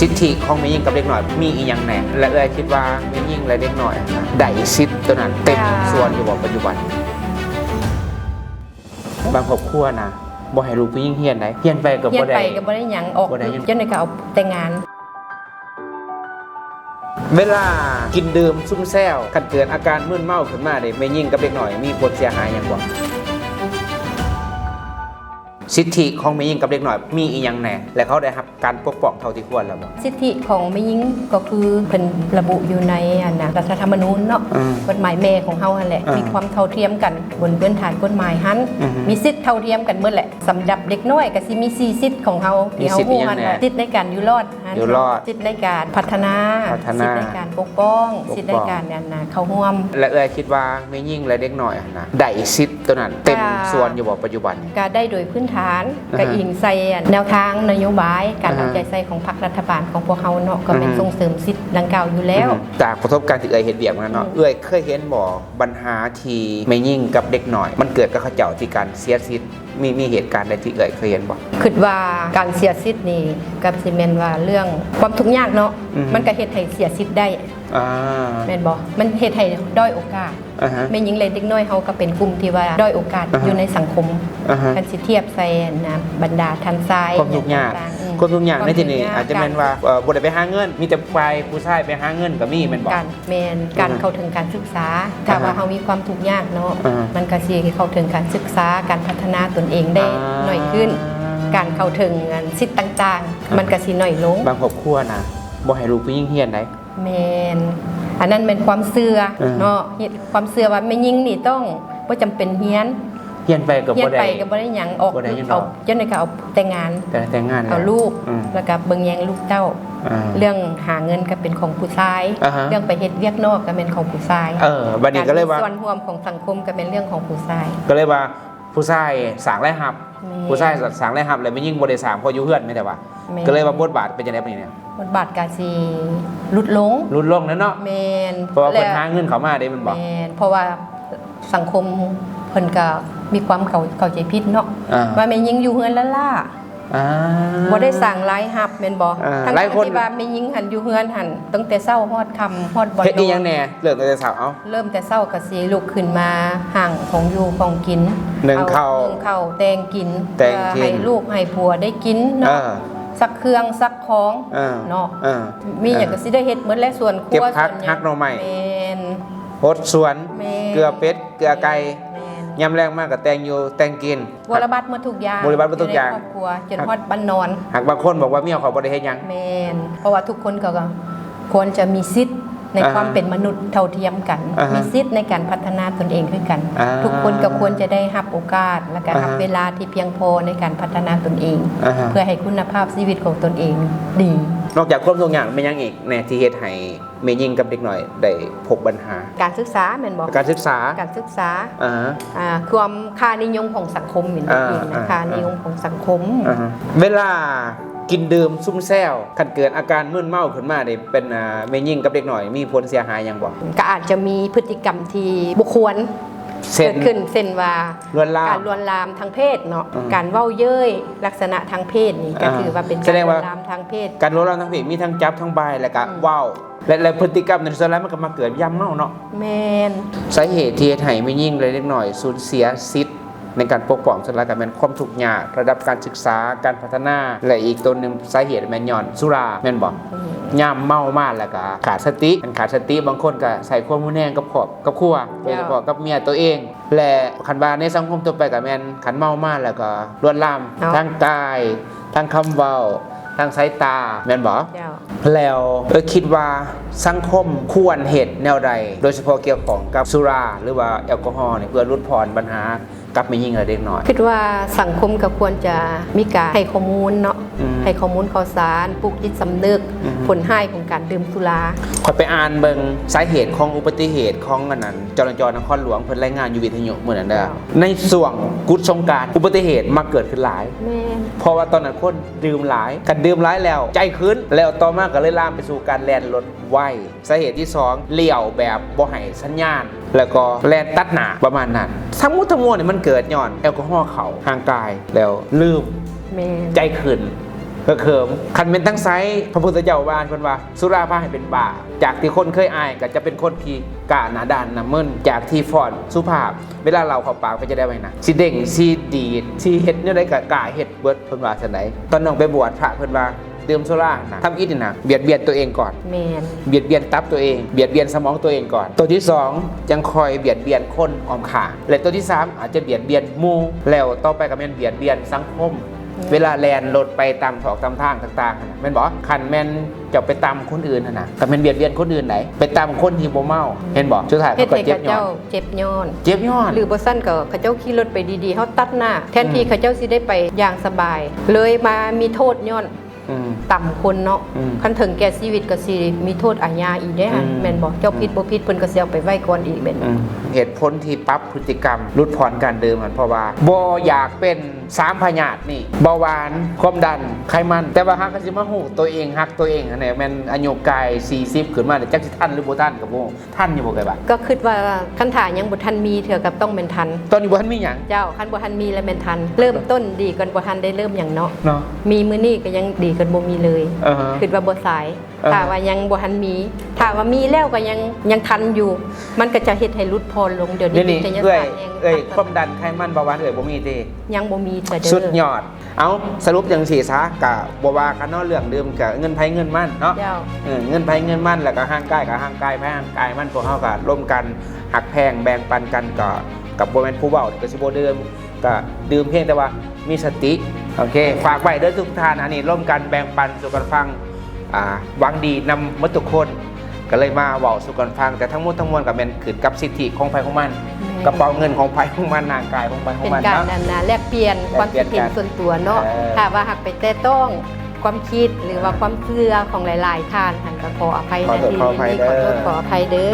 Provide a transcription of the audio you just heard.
ສິດທິຂອງແມ່ຍິງກັບເດັກນ້ອຍມີອີ່ຫຍັງແດ່ ແລະ ເອື້ອຍຄິດວ່າແມ່ຍິງ ແລະ ເດັກນ້ອຍຫັ້ນນະ ໄດ້ສິດໂຕນັ້ນເຕັມສ່ວນຢູ່ບໍ່ປັດຈຸບັນ? ບາງຄອບຄົວນະ ບໍ່ໃຫ້ລູກຜູ້ຍິງຮຽນໃດ ຮຽນໄປກໍບໍ່ໄດ້ ຮຽນໄປກໍບໍ່ໄດ້ຫຍັງ ອອກ ບໍ່ໄດ້ຫຍັງ ຈັ່ງໃດກໍເອົາແຕ່ງງານ. ເວລາກິນດື່ມຊຸມແຊວ ຄັນເກີດອາການມຶນເມົາຂຶ້ນມາເດ ແມ່ຍິງກັບເດັກນ້ອຍມີຜົນເສຍຫາຍຫຍັງບໍ່? ສິດທິຂອງແມ່ຍິງກັບເດັກນ້ອຍມີອີ່ຫຍັງແດ່ ແລະ ເຂົາໄດ້ຮັບການປົກປ້ອງເທົ່າທີ່ຄວນແລ້ວບໍ່? ສິດທິຂອງແມ່ຍິງກໍຄືເພິ່ນລະບຸຢູ່ໃນອັນນະ ລັດຖະທຳມະນູນເນາະ ອືມ ກົດໝາຍແມ່ຂອງເຮົາຫັ້ນແຫຼະ ອ່າ ມີຄວາມເທົ່າທຽມກັນ ບົນພື້ນຖານກົດໝາຍຫັ້ນ ອືມ ມີສິດເທົ່າທຽມກັນໝົດແຫຼະ. ສຳລັບເດັກນ້ອຍກໍຊິມີສີ່ສິດຂອງເຮົາ ທີ່ເຮົາຮູ້ຫັ້ນ ມີສິດອີ່ຫຍັງແດ່? ສິດໃນການຢູ່ລອດ ຢູ່ລອດ ສິດໃນການພັດທະນາ ພັດທະນາ ສິດໃນການປົກປ້ອງ ປົກປ້ອງ ສິດໃນການ ອັນນະ ເຂົ້າຮ່ວມ. ແລະ ເອື້ອຍຄິດວ່າແມ່ຍິງ ແລະ ເດັກນ້ອຍຫັ້ນນະ ໄດ້ສິດໂຕນັ້ນເຕັມ ກໍ ສ່ວນຢູ່ບໍ່ປັດຈຸບັນ? ກໍໄດ້ໂດຍພື້ນຖານ ອ່າຮະ ກໍອີງໃສ່ແນວທາງນະໂຍບາຍ ການ ອ່າຮະ ເອົາໃຈໃສ່ຂອງພັກລັດຖະບານຂອງພວກເຮົາເນາະ ກໍແມ່ນ ອ່າຮະ ສົ່ງເສີມສິດດັ່ງກ່າວຢູ່ແລ້ວ. ອືມ ຈາກປະສົບການທີ່ເອື້ອຍເຮັດວຽກມາເນາະ ອືມ ເອື້ອຍເຄີຍເຫັນບໍ່ບັນຫາທີ່ແມ່ຍິງກັບເດັກນ້ອຍ ມັນເກີດກັບເຂົາເຈົ້າທີ່ການເສຍສິດ? ມີ ມີເຫດການໃດທີ່ເອື້ອຍເຄີຍເຫັນບໍ່? ຄິດວ່າການເສຍສິດນີ້ກໍຊິແມ່ນວ່າເລື່ອງຄວາມທຸກຍາກເນາະ ອືມ ມັນກໍເຮັດໃຫ້ເສຍສິດໄດ້ ອ່າ ແມ່ນບໍ່? ມັນເຮັດໃຫ້ດ້ອຍໂອກາດ ອ່າຮະ ແມ່ຍິງ ແລະ ເດັກນ້ອຍເຮົາກໍເປັນກຸ່ມທີ່ວ່າດ້ອຍໂອກາດ ອ່າຮະ ຢູ່ໃນສັງຄົມ ອ່າຮະ ຄັນຊິທຽບໃສ່ ອັນນະ ບັນດາທ່ານຊາຍ ຄວາມທຸກຍາກ ຫຍັງຕ່າງໆ ອືມ ຄວາມທຸກຍາກໃນທີ່ນີ້ ຄວາມທຸກຍາກ ອາດຈະແມ່ນວ່າ ເອີ ບໍ່ໄດ້ໄປຫາເງິນ ມີແຕ່ຝ່າຍຜູ້ຊາຍໄປຫາເງິນກໍມີ ແມ່ນບໍ່? ການ ແມ່ນ ການ ອືມ ເຂົ້າເຖິງການສຶກສາ ຖ້າ ອ່າຮະ ວ່າເຮົາມີຄວາມທຸກຍາກເນາະ ອ່າຮະ ມັນກໍຊິເຂົ້າເຖິງການສຶກສາ ການພັດທະນາຕົນເອງໄດ້ ອ່າ ໜ້ອຍຂຶ້ນ ການເຂົ້າເຖິງ ອັນ ສິດຕ່າງໆ ອ່າ ມັນກໍຊິໜ້ອຍລົງ. ບາງຄອບຄົວນະ ບໍ່ໃຫ້ລູກຜູ້ຍິງຮຽນໃດ. ແມ່ນ ອັນນັ້ນແມ່ນຄວາມເຊື່ອ ເອີ ເນາະ ຄວາມເຊື່ອວ່າແມ່ຍິງນີ້ຕ້ອງບໍ່ຈຳເປັນຮຽນ ຮຽນໄປກໍບໍ່ໄດ້ ຮຽນໄປກໍບໍ່ໄດ້ຫຍັງ ອອກ ບໍ່ໄດ້ຫຍັງດອກ ເອົາ ຈັ່ງໃດກໍເອົາແຕ່ງງານ ແຕ່ ແຕ່ງງານແລ້ວ ເອົາລູກ ອືມ ແລ້ວກໍເບິ່ງແຍງລູກເຕົ້າ ອ່າ ເລື່ອງຫາເງິນກໍເປັນຂອງຜູ້ຊາຍ ອ່າຮະ ເລື່ອງໄປເຮັດວຽກນອກກໍແມ່ນຂອງຜູ້ຊາຍ ເອີ ບັດນີ້ກໍເລີຍວ່າ ການມີສ່ວນຮ່ວມຂອງສັງຄົມກໍແມ່ນເລື່ອງຂອງຜູ້ຊາຍ ກໍເລີຍວ່າຜູ້ຊາຍສ້າງລາຍຮັບ ແມ່ນ ຜູ້ຊາຍສ້າງລາຍຮັບ ແລ້ວແມ່ຍິງບໍ່ໄດ້ສ້າງ ເພາະຢູ່ເຮືອນ ແມ່ນແຕ່ວ່າ ແມ່ນ ກໍເລີຍວ່າບົດບາດເປັນຈັ່ງໃດບັດນີ້? ບົດບາດກໍຊິຫຼຸດລົງ ຫຼຸດລົງແລ້ວເນາະ ແມ່ນ ເພາະວ່າເພິ່ນຫາເງິນເຂົ້າມາເດ້ ແມ່ນບໍ່? ແມ່ນ ເພາະວ່າສັງຄົມເພິ່ນກໍມີຄວາມເຂົ້າ ເຂົ້າໃຈຜິດເນາະ ອ່າ ວ່າແມ່ຍິງຢູ່ເຮືອນລ້າໆ ອ່າ ບໍ່ໄດ້ສ້າງລາຍຮັບແມ່ນບໍ່? ອ່າ ທັງໆ ຫຼາຍຄົນ ທີ່ວ່າແມ່ຍິງຫັ້ນຢູ່ເຮືອນຫັ້ນ ຕັ້ງແຕ່ເຊົ້າຮອດຄ່ຳ ຮອດບ່ອນນອນ ເຮັດອີ່ຫຍັງແດ່? ເລີ່ມຕັ້ງແຕ່ເຊົ້າເອົາ ເລີ່ມແຕ່ເຊົ້າກໍຊິລຸກຂຶ້ນມາຫ້າງຂອງຢູ່ຂອງກິນ ໜຶ້ງເຂົ້າ ເອົາ ໜຶ້ງເຂົ້າ ແຕ່ງກິນ ແຕ່ງກິນ ເພື່ອໃຫ້ລູກໃຫ້ຜົວໄດ້ກິນເນາະ ເອີ ຊັກເຄື່ອງຊັກຂອງ ເອີ ເນາະ ເອີ ມີຫຍັງ ເອີ ກໍຊິໄດ້ເຮັດໝົດແຫຼະ ສວນຄົວ ເກັບຜັກ ສວນຫຍັງ ຫັກໜໍ່ໄມ້ ແມ່ນ ຫົດສວນ ແມ່ນ ເກືອເປັດ ເກືອໄກ່ ແມ່ນ ຍາມແລງມາກໍແຕ່ງຢູ່ແຕ່ງກິນ ບົວລະບັດໝົດທຸກຢ່າງ ບົວລະບັດໝົດທຸກຢ່າງ ຢູ່ໃນຄອບຄົວ ຈົນຮອດບ້ານນອນ ຫາກບາງຄົນບອກວ່າເມຍຂ້ອຍບໍ່ໄດ້ເຮັດຫຍັງ ແມ່ນ ເພາະວ່າທຸກຄົນກໍ ກໍຄວນຈະມີສິດໃນ ອ່າ ຄວາມເປັນມະນຸດເທົ່າທຽມກັນ ອ່າ ມີສິດໃນການພັດທະນາຕົນເອງຄືກັນ ອ່າ ທຸກຄົນກໍຄວນຈະໄດ້ຮັບໂອກາດ ແລ້ວກໍ ອ່າ ຮັບເວລາທີ່ພຽງພໍໃນການພັດທະນາຕົນເອງ ອ່າ ເພື່ອໃຫ້ຄຸນນະພາບຊີວິດຂອງຕົນເອງດີ. ນອກຈາກຄວາມທຸກຍາກ ແມ່ນຫຍັງອີກແດ່ທີ່ເຮັດໃຫ້ ແມ່ຍິງກັບເດັກນ້ອຍໄດ້ພົບບັນຫາ? ການສຶກສາແມ່ນບໍ່? ການສຶກສາ ການສຶກສາ ອ່າ ອ່າ ຄວາມຄ່ານິຍົມຂອງສັງຄົມແມ່ນ ອ່າ ອີກນະ ອ່າ ຄ່ານິຍົມຂອງສັງຄົມ ອ່າ ເວລາກິນດື່ມຊຸມແຊວ ຄັນເກີດອາການມຶນເມົາຂຶ້ນມານີ້ ເປັນ ອ່າ ແມ່ຍິງກັບເດັກນ້ອຍມີຜົນເສຍຫາຍຫຍັງບໍ່? ກໍອາດຈະມີພຶດຕິກຳທີ່ບໍ່ຄວນ ເຊັ່ນ ເກີດຂຶ້ນ ເຊັ່ນວ່າ ລວນລາມ ການລວນລາມທາງເພດເນາະ ອ່າ ການເວົ້າເຍີ້ຍລັກສະນະທາງເພດນີ້ ອ່າ ກໍຖືວ່າເປັນການ ສະແດງວ່າ ລວນລາມທາງເພດ ການລວນລາມທາງເພດມີທັງຈັບທັງບາຍ ແລ້ວກໍ ອືມ ເວົ້າ ແລະ ແລະ ພຶດຕິກຳໃນສ່ວນຫຼາຍມັນກໍມາເກີດຍາມເມົາເນາະ ແມ່ນ ສາເຫດທີ່ເຮັດໃຫ້ແມ່ຍິງ ແລະ ເດັກນ້ອຍສູນເສຍສິດໃນການປົກປ້ອງສ່ວນຫຼາຍກໍແມ່ນຄວາມທຸກຍາກ ລະດັບການສຶກສາ ການພັດທະນາ ແລະ ອີກຕົວໜຶ່ງສາເຫດແມ່ນຍ້ອນສຸລາແມ່ນບໍ່? ອືມ ຍາມເມົາມາແລ້ວກໍຂາດສະຕິ ຄັນຂາດສະຕິບາງຄົນກໍໃຊ້ຄວາມຮຸນແຮງກັບຄອບ ກັບຄົວ ໂດຍສະເພາະກັບເມຍຕົວເອງ ແລະ ຄັນວ່າໃນສັງຄົມທົ່ວໄປກໍແມ່ນ ຄັນເມົາມາແລ້ວກໍລວນລາມ ເອົ້າ ທາງກາຍ ທາງຄຳເວົ້າ ທາງສາຍຕາ ແມ່ນບໍ່? ເຈົ້າ ແລ້ວເອື້ອຍຄິດວ່າສັງຄົມຄວນເຮັດແນວໃດ ໂດຍສະເພາະກ່ຽວຂ້ອງກັບສຸລາ ຫຼືວ່າແອລກໍຮໍນີ້ ເພື່ອຫຼຸດຜ່ອນບັນຫາກັບແມ່ຍິງ ແລະ ເດັກນ້ອຍ? ຄິດວ່າສັງຄົມກໍຄວນຈະມີການໃຫ້ຂໍ້ມູນເນາະ ອືມ ໃຫ້ຂໍ້ມູນຂ່າວສານ ປູກຈິດສຳນຶກ ອືມ ຜົນຮ້າຍຂອງການດື່ມສຸລາ. ຂ້ອຍໄປອ່ານເບິ່ງສາເຫດຂອງອຸບັດຕິເຫດຂອງອັນນັ້ນ ຈລຈ ນະຄອນຫຼວງ ເພິ່ນລາຍງານຢູ່ວິທະຍຸມື້ນັ້ນເດີ ເຈົ້າ ໃນຊ່ວງກຸດສົງການ ອຸບັດຕິເຫດມັກເກີດຂຶ້ນຫຼາຍ ແມ່ນ ເພາະວ່າຕອນນັ້ນຄົນດື່ມຫຼາຍ ຄັນດື່ມຫຼາຍແລ້ວໃຈຂຶ້ນ ແລ້ວຕໍ່ມາກໍເລີຍລາມໄປສູ່ການແລ່ນລົດໄວ ສາເຫດທີສອງ ລ້ຽວແບບບໍ່ໃຫ້ສັນຍານ ແລ້ວກໍແລ່ນຕັດໜ້າ ປະມານນັ້ນ ທັງໝົດທັງມວນນີ້ມັນເກີດຍ້ອນແອລກໍຮໍເຂົ້າຮ່າງກາຍ ແລ້ວລືມ ແມ່ນ ໃຈຂຶ້ນ ເຮີກເຫີມ. ຄັນແມ່ນທາງໃຊ້ ພະພຸດທະເຈົ້າວ່າ ເພິ່ນວ່າ ສຸລາພາໃຫ້ເປັນບ້າ. ຈາກທີ່ຄົນເຄີຍອາຍ ກໍຈະເປັນຄົນທີ່ກ້າໜ້າດ້ານໜ້າເມີ້ນ. ຈາກທີ່ຟ້ອນສຸພາບ ເວລາເຫຼົ້າເຂົ້າປາກເປັນຈັ່ງໃດວະນະ ຊິເດ້ງ ຊິດີດ ຊິເຮັດແນວໃດກໍກ້າເຮັດເບິດ ເພິ່ນວ່າຊັ້ນໃດ. ຕອນນ້ອງໄປບວດພະ ເພິ່ນວ່າ ດື່ມສຸລານະ ທຳອິດນີ້ນະ ບຽດບຽນຕົວເອງກ່ອນ. ແມ່ນ. ບຽດບຽນຕັບຕົວເອງ ບຽດບຽນສະໝອງຕົວເອງກ່ອນ. ໂຕທີສອງ ຈັ່ງຄ່ອຍບຽດບຽນຄົນອ້ອມຂ້າງ ແລະ ໂຕທີສາມ ອາດຈະບຽດບຽນໝູ່ ແລ້ວຕໍ່ໄປກໍແມ່ນບຽດບຽນສັງຄົມ. ແມ່ນ. ເວລາແລ່ນລົດໄປຕາມຖອກຕາມທາງຕ່າງໆຫັ້ນນະ ແມ່ນບໍ່? ຄັນແມ່ນເຈົ້າໄປຕຳຄົນອື່ນຫັ້ນນະ ກໍແມ່ນບຽດບຽນຄົນອື່ນໃດ໋ ໄປຕຳຄົນທີ່ບໍ່ເມົາ ເຫັນບໍ່? ສຸດທ້າຍເຂົາກໍເຈັບຍ້ອນ ເຈັບຍ້ອນ ເຈັບຍ້ອນ ຫຼືບໍ່ຊັ້ນກໍເຂົາເຈົ້າຂີ່ລົດໄປດີໆ ເຮົາຕັດໜ້າ ແທນທີ່ ອືມ ເຂົາເຈົ້າຊິໄດ້ໄປຢ່າງສະບາຍ ເລີຍມາມີໂທດຍ້ອນ ອືມ ຕຳຄົນເນາະ. ອືມ ຄັນເຖິງແກ່ຊີວິດກໍຊິມີໂທດອາຍາອີກເດ້ ອືມ ແມ່ນບໍ່? ເຈົ້າຜິດ ອືມ ບໍ່ຜິດ ເພິ່ນກໍຊິເອົາໄປໄວ້ກ່ອນອີກ ແມ່ນບໍ່? ອືມ ເຫດຜົນທີ່ປັບພຶດຕິກຳຫຼຸດຜ່ອນການດື່ມຫັ້ນ ເພາະວ່າບໍ່ຢາກເປັນສາມພະຍາດນີ້ ເບົາຫວານ ຄວາມດັນ ໄຂມັນ. ແຕ່ວ່າຫາກກໍຊິມາຮູ້ຕົວເອງ ຮັກຕົວເອງຫັ້ນແຫຼະ ແມ່ນອາຍຸກາຍສີ່ສິບຂຶ້ນມາ ຈັກຊິທັນຫຼືບໍ່ທັນກໍບໍ່ຮູ້. ທັນຢູ່ບໍ່ເອື້ອຍບ້ານ? ກໍຄິດວ່າຄັນຖ້າຍັງບໍ່ທັນມີເທື່ອກໍຕ້ອງແມ່ນທັນ. ຕອນນີ້ບໍ່ທັນມີຫຍັງ? ເຈົ້າ ຄັນບໍ່ທັນມີແລ້ວແມ່ນທັນ. ເລີ່ມຕົ້ນດີກ່ອນບໍ່ທັນໄດ້ເລີ່ມຫຍັງເນາະ. ເນາະ. ມີມື້ນີ້ກໍຍັງດີກ່ອນບໍ່ມີເລີຍ. ເອີ ຄິດວ່າບໍ່ສາຍ. ເອີ ຖ້າວ່າຍັງບໍ່ທັນມີ. ຖ້າວ່າມີແລ້ວກໍຍັງ ຍັງທັນຢູ່. ມັນກໍຈະເຮັດໃຫ້ຫຼຸດຜ່ອນລົງ. ດຽວນີ້ເປັນໄສຍະສາດແຮງ. ເອື້ອຍ ຄວາມດັນ ໄຂມັນ ເບົາຫວານເອື້ອຍບໍ່ມີຕິ? ຍັງບໍ່ມີເທື່ອເດີ. ສຸດຍອດ. ເອົາ ສະຫຼຸບຈັ່ງຊີ້ຊະ ກະບໍ່ວ່າກັນເນາະ ເລື່ອງດື່ມກະເງິນໃຜເງິນມັນເນາະ. ເຈົ້າ. ເອີ ເງິນໃຜເງິນມັນ ແລ້ວກະຮ່າງກາຍກະຮ່າງກາຍໃຜຮ່າງກາຍມັນ. ພວກເຮົາກະລົມກັນ ຮັກແພງແບ່ງປັນກັນ ກະ ກະບໍ່ແມ່ນຜູ້ເວົ້າກະຊິບໍ່ດື່ມ ກະດື່ມ ພຽງແຕ່ວ່າມີສະຕິ. ໂອເຄ ຝາກໄວ້ເດີທຸກທ່ານ. ອັນນີ້ລົມກັນແບ່ງປັນສູ່ກັນຟັງ ອາ ຫວັງດີນຳໝົດທຸກຄົນ ກໍເລີຍມາເວົ້າສູ່ກັນຟັງ. ແຕ່ທັງໝົດທັງມວນກໍແມ່ນຂຶ້ນກັບສິດທິຂອງໃຜຂອງມັນ. ແມ່ນ. ກະເປົາເງິນຂອງໃຜຂອງມັນ ຮ່າງກາຍຂອງໃຜຂອງມັນເນາະ. ເປັນການ ອັນນ່າ ແລກປ່ຽນຄວາມຄິດເຫັນສ່ວນຕົວເນາະ. ເອີ ຖ້າວ່າຫາກໄປແຕະຕ້ອງຄວາມຄິດ ຫຼືວ່າຄວາມເຊື່ອຂອງຫຼາຍໆທ່ານຫັ້ນ ກໍຂໍອະໄພນະທີ່ນີ້. ຂໍໂທດຂໍອະໄພເດີ.